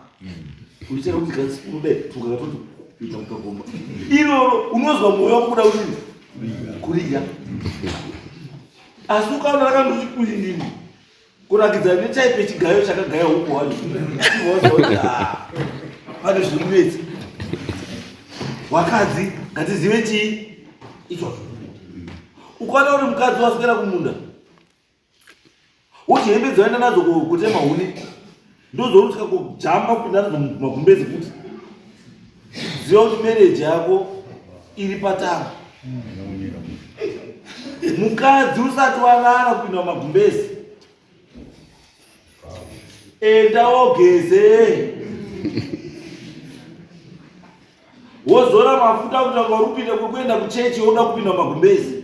uchichera kuti kasikurude tukaka toti kuita mukagomba iroro, unozwa mwoyo wako kuda kudini kuridya. Asi ukaona rakandoti kuindini kurakidza nechaipe chigayo chakagaya huku hwacho, pane zviri kunetsa. Wakadzi ngatizive chii ichozvo. Ukaona uri mukadzi waswera kumunda, woti hembe dzaenda nadzo kutema huni ndozorutsika kujamba kupinda nadzo mumagumbezi futi, ziva kuti marriage yako iri patanga. Mukadzi usati warara kupinda mumagumbezi, enda wogeze, wozora mafuta kuti anga uri kupinda kuri kuenda kuchechi, woda kupinda mumagumbezi.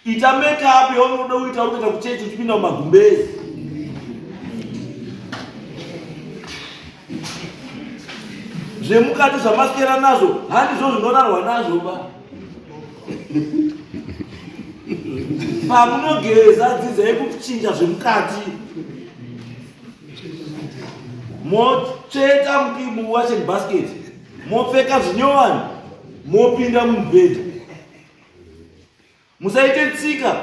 Ita makeup yaunoda kuita uri kuenda kuchechi uchipinda mumagumbezi. Zvemukati zvamaswera nazvo handizvo zvinorarwa nazvo ba. Pamunogeza dzidzai kuchinja zvemukati, motsveta muwashing basket, mopfeka zvinyowani, mopinda mubhedha. Musaite tsika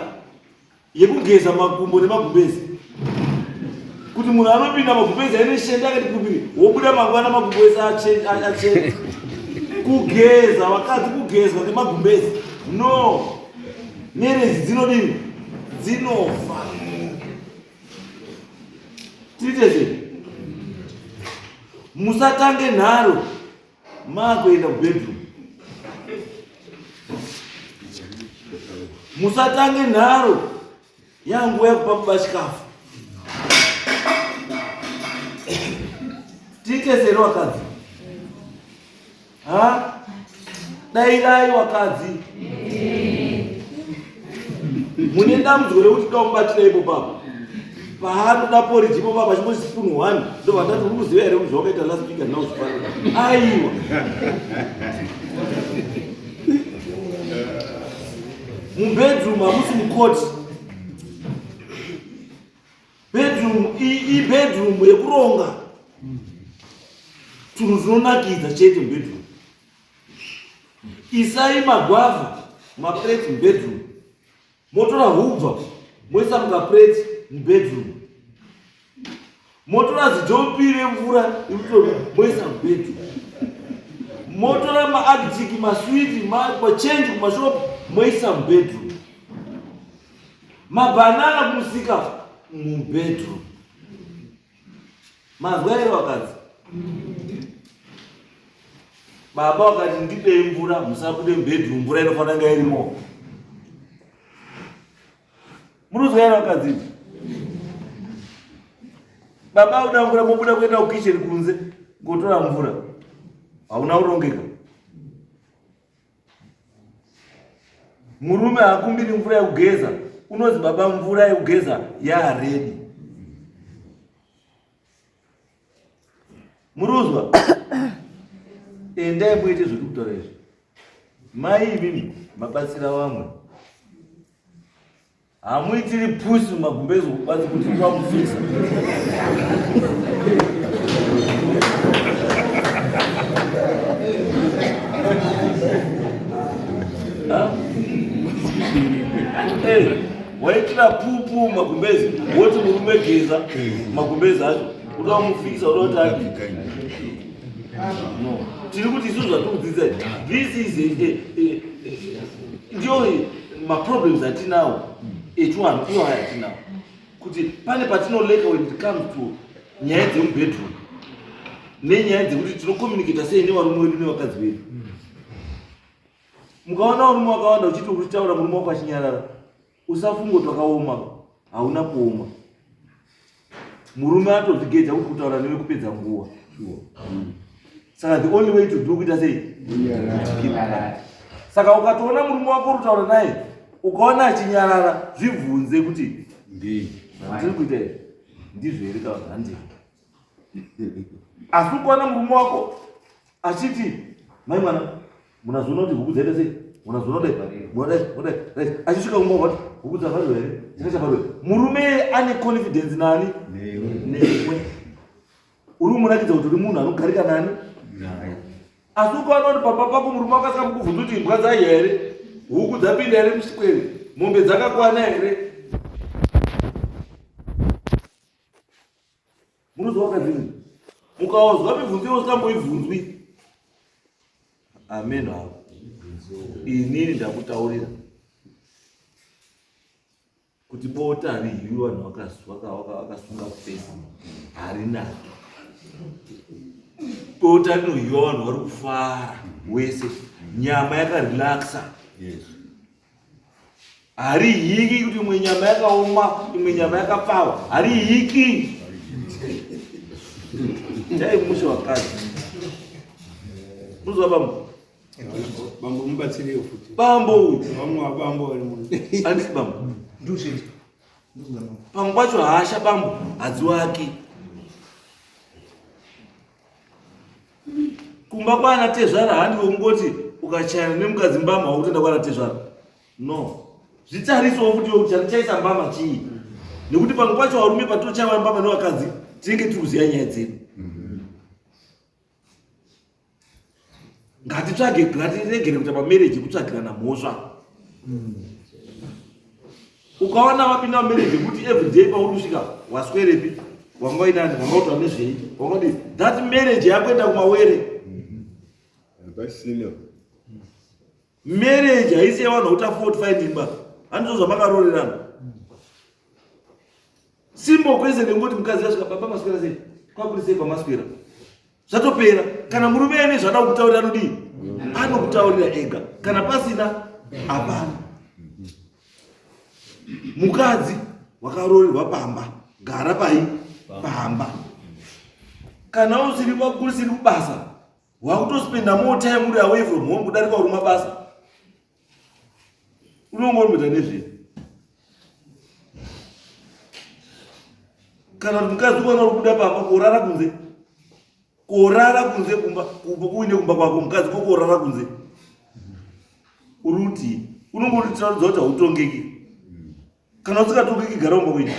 yekugeza makumbo nemagumbezi. Kuti munhu anopinda magumbezi aine shende akati pupiri, wobuda mangwana makumbo ese achena. Kugeza vakadzi kugezwa nemagumbezi. No. Nyeredzi dzinodini? Dzinofa. Tiite sei? Musatange nharo makuenda kubedroom. Musatange nharo yanguva yekupa baba chikafu. Tiite sei vakadzi? Ha? Dairai wakadzi. Mune dambudziko rekuti toda kumubatira ipo papa. Paanoda porridge ipo papa chingoti spoon one. Ndobva ndati uri kuziva here kuti zvawakaita last week handina kuzvifarira. Aiwa. Mubedroom hamusi mucourt. Bedroom ibedroom yekuronga tunhu tunonakidza chete mubedroom. Isai magwavha mapreti mubedroom, motora hubva moisa mukapreti mubedroom, motora zijopi remvura moisa mubedroom, motora maagitiki maswiti machenji kumashopu moisa mubedroom. Mabanana kumusika mubedroom. Mazwa here vakadzi? Baba vakati ndipei mvura musabude mubedroom mvura inofanira kunge irimo. Munozwa here vakadzi? Baba uda mvura mobuda kuenda kukitchen kunze kotora mvura. Hauna kurongeka. Murume haakumbiri mvura yekugeza, unozi baba mvura yekugeza yaaredi. Muruzwa, endai muite zviri kutaura izvi. Mai imimi mabatsira vamwe. Hamuitiri pusi mumagumbezi kubatsi kuti kwamufisa. Eh, waitira pupu magumbezi woti murume geza magumbezi acho uda kumufisa uda kuti adi no tiri kuti isu zvatikudzidza this is a, a, a, ndiyo maproblems atinawo echiwanhu iwo aya atinawo kuti pane patinoleka when it comes to nyaya dzemubedroom nenyaya dzekuti tinocommunicata sei nevarume vedu nevakadzi vedu. Mukaona varume vakawanda uchiti uri kutaura murume wako achinyarara, usafunga kuti wakaoma, hauna kuoma. Murume atozvigeja kuti kutaura newe kupedza nguva. Saka the only way to do kuita sei? Saka ukatoona murume wako uri kutaura naye ukaona achinyarara, zvibvunze kuti ndiri kuita izvi ndizvo here kana kuti handizvo. Asi ukaona murume wako achiti mai mwana munazoona kuti huku dzaita sei, munazoona dai munadai munadai right, achisvika kumba wati huku dzavharirwa here, chakachavharirwa here, murume ane confidence nani? Newe. Uri kumuratidza kuti uri munhu anogarika nani? Asi ukaona kuti pamba pako murume wako asingamukubvunzi kuti imbwa dzaiya here, huku dzapinda here musikwere, mombe dzakakwana here, munozwa wakadini? Mukaozwa mibvunzo iyo usingamboibvunzwi, amen havo. Inini ndakutaurira kuti bota haridyiwi vanhu vakasunga kufesi, harinaki. Bota rinodyiwa vanhu vari kufara wese, nyama yakarelaxa. Harihiki kuti imwe nyama yakaoma imwe nyama yakapfawa, harihiki. Chai mushe wakadzi munozwa bambo Bambo mubatsirewo futi. Bambo uyu. Vamwe vabambo vari muno. Handisi bambo. Nduzvinzwa. Pamwe pacho hasha bambo hadziwaki. Kumba kwana tezvara handi wekungoti ukachayana nemukadzi mbama wakutoenda kwana tezvara. No. Zvitarisowo futi wekuti chandichaisa mbama chii. Nekuti pamwe pacho varume patinochaiwa mbama nevakadzi tinenge tiri kuziva nyaya dzedu. Ngatitsvage, ngatiregere kuita mamarriage ekutsvagirana mhosva. Ukaona wapinda mumarriage yekuti everyday pauri kusvika waswerepi? Wanga uinani? Wanga utaura nezvei? Wanga udii? That marriage yakuenda kumawere. Hapasina. Marriage haisi yevanhu vakuita fault finding ba. Handizvo zvamakaroorerana. Simple question yekuti mukadzi asvika baba maswera sei? Kwakuri sei kwamaswera? Zvatopera. Kana murume ane zvaada kukutaurira anodii? Anokutaurira ega. Kana pasina hapana. Mukadzi wakaroorerwa pamba, gara pai pamba. Kana usiri usiri kubasa, wakutospenda more time uri away from home kudarika uri mabasa. Unonge uri kuita nezvei? Kana kuti mukadzi ukaona uri kubuda pamba korara kunze, korara kunze kumba kuine kumba kwako mukadzi kokorara kunze uri kuti unonge uri tiratidza kuti hautongeki. Kana usingatongeki gara kumba kwenyu.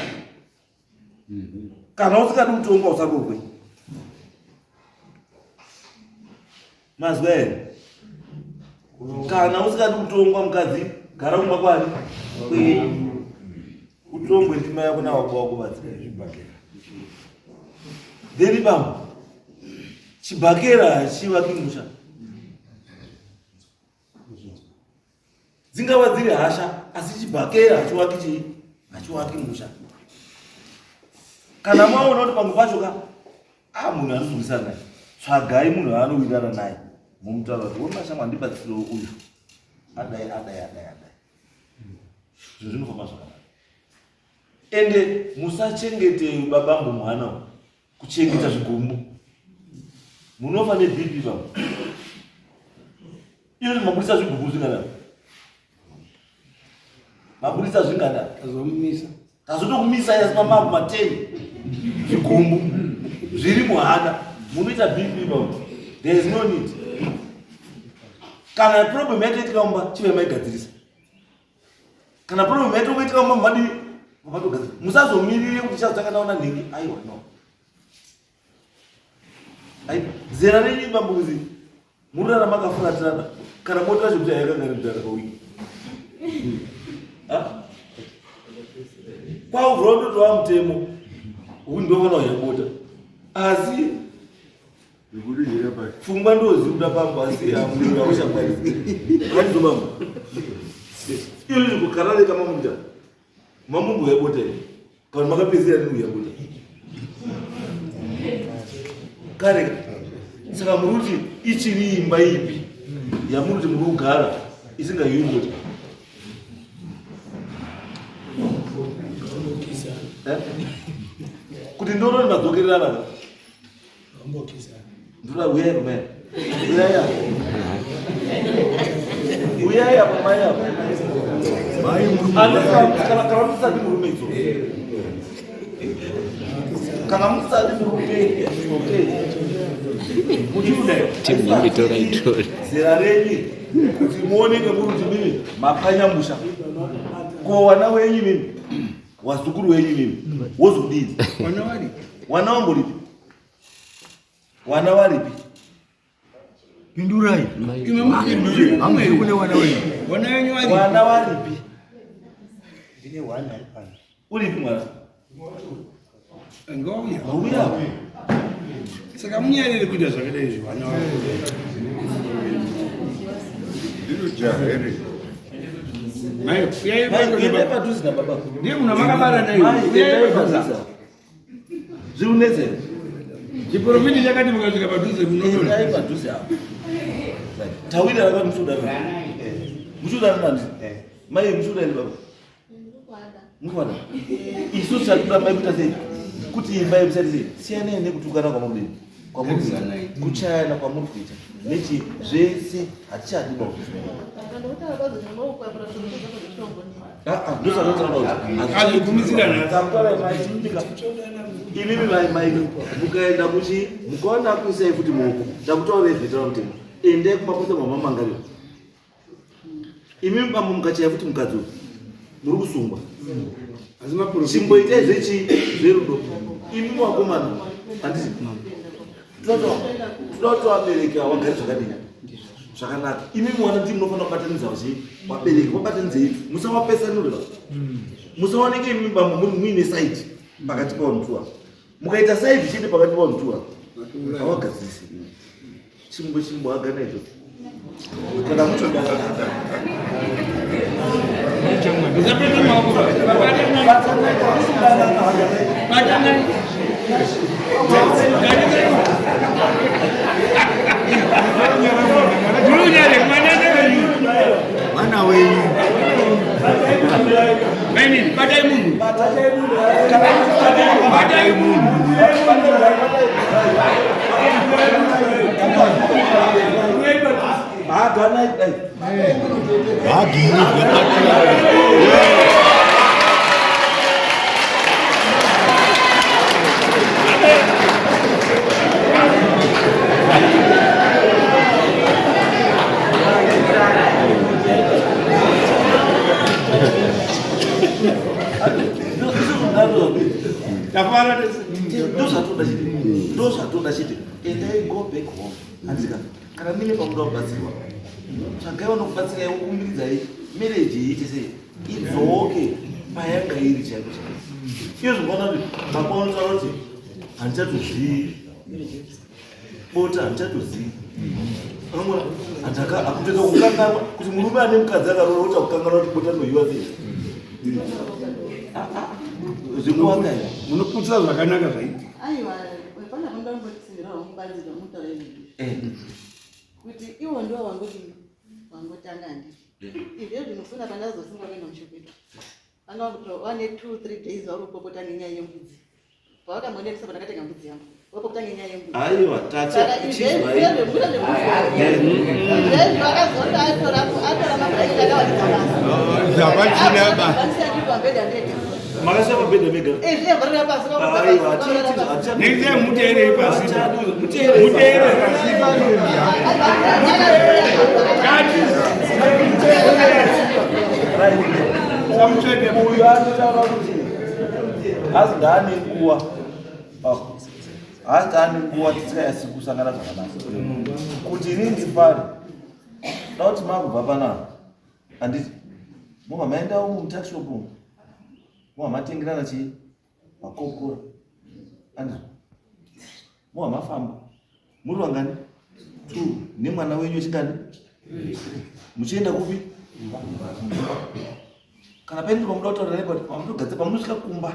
Kana usingadi kutongwa usarorwe. Mazwa here? Kana usingadi kutongwa mukadzi gara kumba kwani kwenyu. Utongwe ndima yako nawako wako vadzi. Then bambo chibhakera hachivaki musha. Dzingava dziri hasha asi chibhakera hachiwaki chii? Hachiwaki musha. Kana maona kuti pamwe pacho ka ah munhu anozwisana naye. Tsvagai munhu anowirirana naye. Mumutaura kuti wona shamwa ndibatsirewo uyu. Adai adai adai adai. Zvinhu zvinofamba zvakanaka. Ende musachengete babambo mwana uyu. Kuchengeta zvigumbu. Munofa neBP baba. Iyo mabudisa zvigumbu zvingana. Mabudisa zvingana. Tazomisa. Tazotokumisa yasi pamaku mateni. Zvigumbu zviri muhana. Munoita BP baba. There is no need. Kana problem yatoitika mumba chive maigadzirisa. Kana problem yatoitika mumba madii mamatogadzira. Musazomirire kuti chazotanga ndaona nhingi. Aiwa no. Ai zera renyu bambo kuzi murara makafuratirana kana mota yacho kuti yakanga iri mudhara pawiki. Ah? Kwaubva wandotova mutemo uyu ndofana kuyabota asi pfungwa ndoziuda bambo asi aushamwari handizo bambo izvi kukarareka mamuita mamumbo yabota here kana makapedzera nini uyabota kare saka muri kuti ichiri imba ipi yamuri kuti muri kugara isingaiwi bota eh? Kuti ndoroni madzokererana ndoda uyai apa mai uyai apa uyai apa mai apa kana musati murume idzo kana musati murume okay muchiuda zera renyu kuti muoneke muri kuti mimi mapanya musha ko wana wenyu mimi wazukuru wenyu mimi wozodii wana wamboripi Wana waripi? Pindurai. Hamwe kune wana wenyu. Wana wenyu waripi? Wana waripi? Ndine wana ari pano. Uripi mwana? Ngauya. Wauya. Saka munyarire kuita zvakadai izvi wana wako. Ndiro jaha here? Mai, uyai Mai, padhuze nababa. Ndiye munhu makabara naye. Mai, Uyai padhuze. Zviri kunetsa here? Chiprofiti chakati mukasvika padhuze munoona. Endai padhuze apo. Tawira raka muchiudanana. Muchiudanana nani? Mai muchiudanana baba. Mukwada. Isu tikuda mai kuita sei? Kuti imba yemusati sei? Siyanai nekutukana kwamuri. Kwamuri kuita. Kuchayana kwamuri kuita. Nechi zvese hatichadi baba. Imimi mai mai mukaenda kuchi mukaona kuisai futi muoko ndakutaurei zvinoitira mutemo endai kumapurisa kwamamangariro imimi bambo mukachaya futi mukadzi uyu muri kusungwa chimboitai zvechi zverudo imimi wakomana handiti toda kuti vabereki ava vagare zvakadini zvakanaka imi mwana ndii munofanira kubatanidza vachi vabereki vabatanidzei musawapesanurira musawanike imi bambo muri muine saidi pakati pavanhu tuwa. Mukaita side chete pakati pavanhu two ava havagadzirisi. Chimbo chimbo hagana icho. Kana mutodanana. Musapete maoko. Batanai, kana mutodanana haganai. Batanai. Murunyare mwana wenyu. Mwana wenyu. Mainini, batai munhu. Batai munhu. Haganai dai. Hagi Tafara tese. Ndozvatoda chete. Ndozvatoda chete. Endai go back home. Handika kana mine pamuda kubatsirwa. Tsvagai vanokubatsirai vokumbiridzai marriage iite sei idzoke payanga iri chaiko chaiko. Iyo zvinoona kuti baba vanotaura kuti handichatozii bota handichatozivi. Unoona handaka akutoita kukanganwa kuti murume ane mukadzi akaroora kuti akukanganwa kuti bota rinoyiwa sei. Zvekuwaka here? Munoputsa zvakanaka zvaitika. Aiwa, pana kundambotsinhirawo mubazi zvamutaura izvi. Kuti iwo ndiwo wangoti wangotanga handiti. Izvo zvinofuna pandazosungwa kuenda musha kwedu. Vanga vakutora wane 2 3 days vari kupopota ngenyaya yembudzi. Pavakambonetsa pandakatenga mbudzi yangu. Vapopota ngenyaya yembudzi. Aiwa, tate Saka izvezvi izvezvi izvezvi vakazoti atora atora mabhureki akawaridza basa. Zvapachina ba. Vandisiya pabhedha ndega. Makasiya pabhedha mega. Izvi vharira pasi Aiwa, vakurira pasi. Nekuti muteerei pasi. Muteerei. Muteerei pasi. Kati. Samutsvete. Uyu anotaura kuti hazi ndaane nguva. Hazi ndaane nguva tisinganyatsi kusangana zvakanaka. Kuti inini ndifare. Da kuti makubva panapa. Handiti mobva maenda umu mutuckshop umu. Mobva matengerana chii? Makokora. Handiti mobva mafamba. Muri vangani? Two. Nemwana wenyu wechingani? Muchienda kupi? Kana paine pamuda kutaura naye but pamunogadzira pamunosvika kumba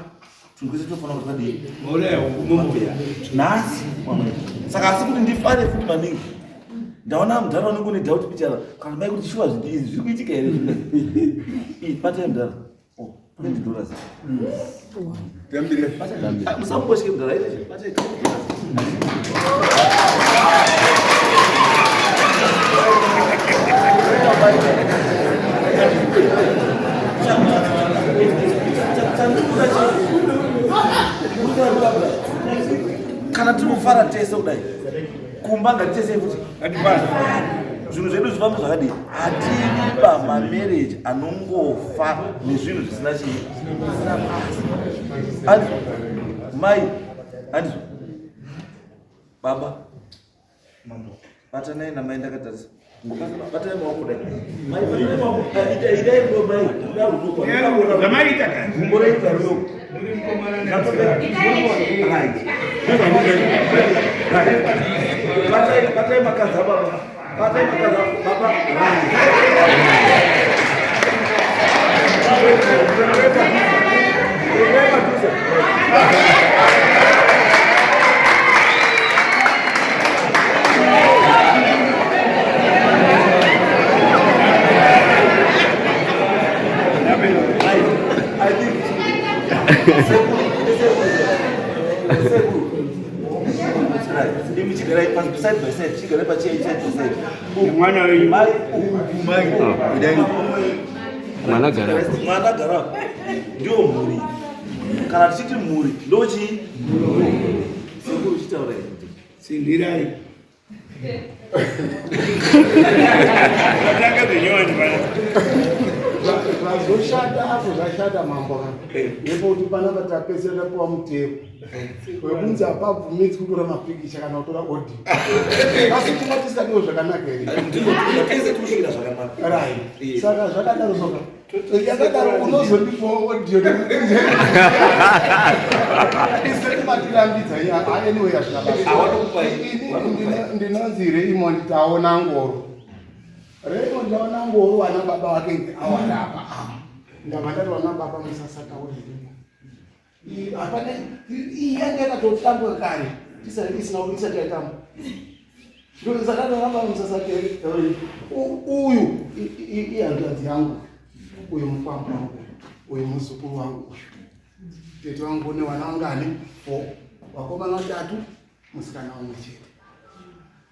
tunhu kwese tofanira kuti padii? Mauraya huku momboya. Nhasi wamai. Saka asi kuti ndifare futi maningi. Ndaona mudhara unenge une doubt picture kana mai kuti shuwa zvinhu izvi zviri kuitika here zvinhu izvi. Iyi batai mudhara. Oh, 20 dollars. Tambire. Ah, Musambotye mudhara ite batai 20 dollars. Kana tiri kufara tese kudai kumba ngatitesei futi Ngatifare. zvinhu zvedu zvifambe zvakadii. Hatidi pamamarriage anongofa nezvinhu zvisina chii zvisina basa. Handizvo mai, handizvo baba, mambo batanai namai ndakatarisa. Batanai maoko kudai. Mai batanai maoko. Idai rudo mai. Ida rudo kwa. Zvamaita kani. Gumbo reita rudo. Muri mukomana nemusikana. Right. Right. Batai batai makaza baba. Batai makaza baba. Right. I think Sekuru, sekuru. Right. Imi chigarai pasi side by side, chigarai pachair side by side. Mwana wenyu. Mai, Mai. Kudai. Mwana gara. Mwana gara. Ndio mhuri. Kana tichiti mhuri, ndochii? Sekuru chitaura here. Tsinhirai. Vatanga zvenyowani pana. Zvazoshata apo zvacho. Pakashata mambo ka nepekuti panapa tapedzisira tapiwa mutemo wekunzi hapabvumidzwi kutora mapikicha kana kutora audio. Asi tinga tisingadiwo zvakanaka here? Tese tikusvikira zvakanaka. Right. Saka zvakadaro soka. Yakadaro unozondipawo audio. Isati matirambidza anyway hazvina basa. Ah, wanokupai. Ini Wanokupai. ndinonzi Raymond Taona Ngoro. Raymond Taona Ngoro wana baba wake awarapa. Ndabva ndati wana baba musasataure. Hapana iyi yanga yakatotambwa kare tisati isina isati yatambwa. Ndosaka musasateri uyu ihanzvadzi yangu uyu mukwambo wangu uyu muzukuru wangu uyu tete wangu une vana vangani 4 vakomana vatatu musikana umwe chete.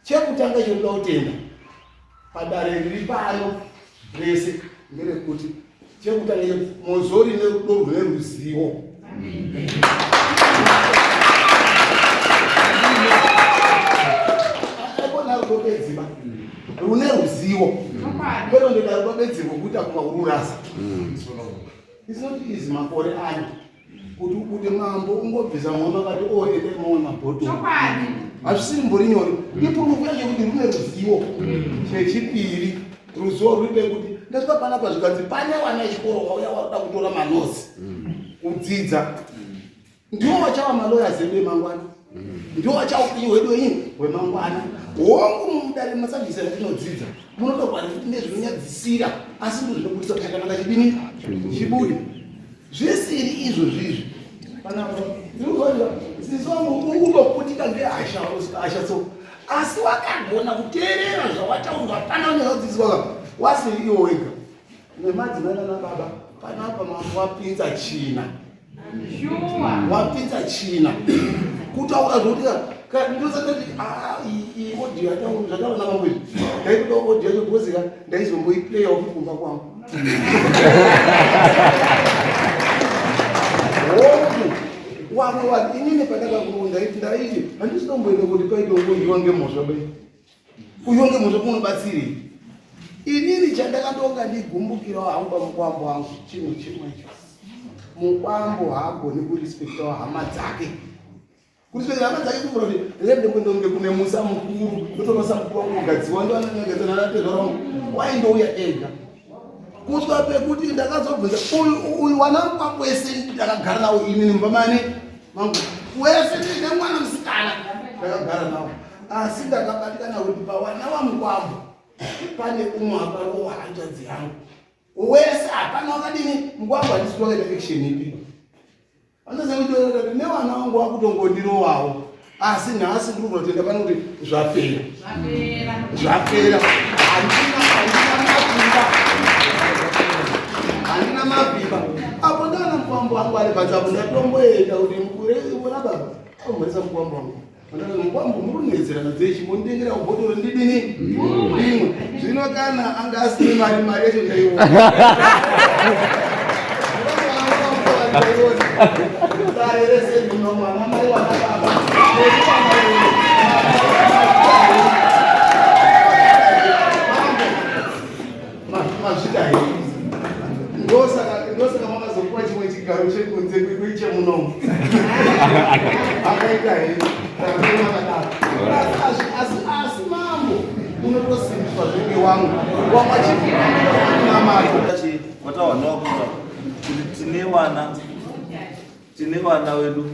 Chekutanga chekuda kutenda padare riri pano rese ngerekuti chekutanga mozori nerudo rune ruzivo. Aikona rudo bedziba rune ruzivo kwete ndoda rudo bedzi rwokuita kunga ururasa. It's not easy makore ano kuti ubude mambo ungobvisa mumwe makati o ende mamwe mabhotoro hazvisiri mbori nyore. Ipurufu yacho kuti rune ruzivo. Chechipiri ruzivo ruri pekuti ndasvika panapa zvikanzi pane vana vechikoro vauya vakuda kutora manosi kudzidza, ndiwo vachava maloyers edu emangwana, ndiwo vachava upenyu hwedu wenyu hwemangwana. Hongu, mudare masabhisi atinodzidza munotogwara kuti nezvinonyadzisira, asi ndo zvinobudisa kuti chakanaka chidini chibude. Zvisiri izvo zvizvi panapa sisi wangu uri kutoputika ngehasha hasha so, asi wakagona kuteerera zvawataurwa pana unyazodzidziswa wasiri iwo wega nemadzimai nana baba panapa. Mambo wapinza china, wapinza china kutaura zvokuti ndosakati iyi audio zvataura namambo izvi ndaitoda audio yacho because ka ndaizomboiplaya ofi kumba kwangu. Hongu, wamwe vanhu inini pandakakuru ndaiti ndaiti handisitomboenda kuti paite ungoyiwa ngemhosva bai uyo ngemhosva kunobatsirei. Inini chandakandonga ndigumbukirawo hangu pamukwambo wangu chinhu chimwecho, mukwambo haagoni kurespektawo hama dzake. Kurespekta hama dzake kuvura kuti ndendembondonge kune musa mukuru ndotora mukuru wangu ugadziwa ndoananyagadzana natezvara wangu waindouya ega kusvika pekuti ndakazobvunza uyu uyu wana mukwambo wese ndakagara nawo inini mumba mane mangu wese ndine mwana musikana ndakagara nawo, asi ndakabatikana kuti pawana wamukwambo pane umwe akarohwa hanzvadzi yangu wese hapana wakadini. Mukwambo handisi wakaita action ipi anoziva kuti nevana vangu vakutongondirowawo, asi nhasi ndiri kutotenda pano kuti zvapera, zvapera. Handina mavimba, handina mavimba apo ndaona mukwambo wangu ari panze apo. Ndatomboenda kuti mukure ona baba amhoresa mukwambo wangu. Andati mukwambo muri kunetserana dzechi mondengera bhotoro ndidini ndimwe. Zvino kana anga asine mari, mari yacho ndaiona dare rese ndino mwana mai wana baba. Mazvita here? Ndosaka makazopuwa chimwe chigaro chekunze kuiche munomu akaita here makadaro. Asi mambo unotosimbiswa zvenge wangu wamwachikuinamato. Watawanawa kuti tine vana, tine vana vedu.